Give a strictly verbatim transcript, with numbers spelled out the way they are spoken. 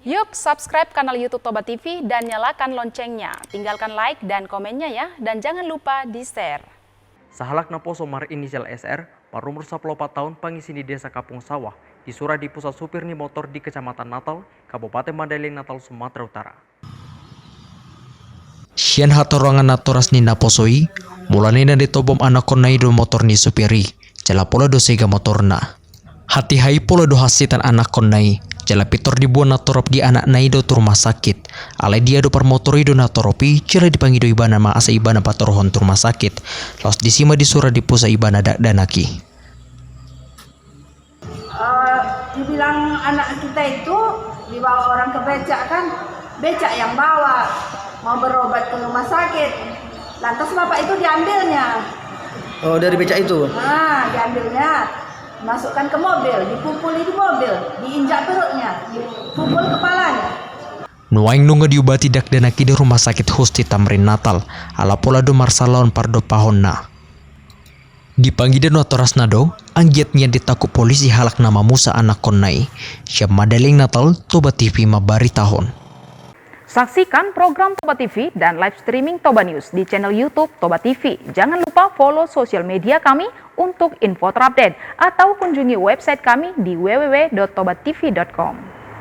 Yuk, subscribe kanal YouTube Toba T V dan nyalakan loncengnya. Tinggalkan like dan komennya ya, dan jangan lupa di-share. Sahalak naposo marinisial S R, marumur sampulu opat taon, pangisi ni Desa Kampung Sawah, disura dipusa supir ni motor di Kecamatan Natal, Kabupaten Mandailing Natal, Sumatera Utara. Sian hatorangan natoras ni naposo i, mula ninna ditobom anakkonna i do motor ni supir i, jala pola do sega motorna. Hatiha i pola do hansitan anakkonna i, jala pintor diboan natorop ni anakna i do tu rumah sakit. Alai diadop parmotor i do natorop i, jala dipangido ibana ma asa ibana patorohon tu rumah sakit. Laos disi ma disura dipusa ibana dakdanak i. Eh, dibilang anak kita itu dibawa orang ke becak kan, becak yang bawa, mau berobat ke rumah sakit, lantas bapak itu diambilnya. Oh, dari becak itu? Nah, diambilnya, masukkan ke mobil, dipukuli di mobil, diinjak perutnya, dipukul kepalanya. Nuaeng nunga diobati dakdanak i di Rumah Sakit Husti Tamrin Natal, ala pola do marsalah on pardompahonna. Di pangido natorasna do, anggiat nian ditangkup polisi halak na mamusa anakkonna i. Sian Mandailing Natal, Toba T V mambaritahon. Saksikan program Toba T V dan live streaming Toba News di channel YouTube Toba T V. Jangan lupa follow sosial media kami untuk info terupdate atau kunjungi website kami di w w w dot toba t v dot com.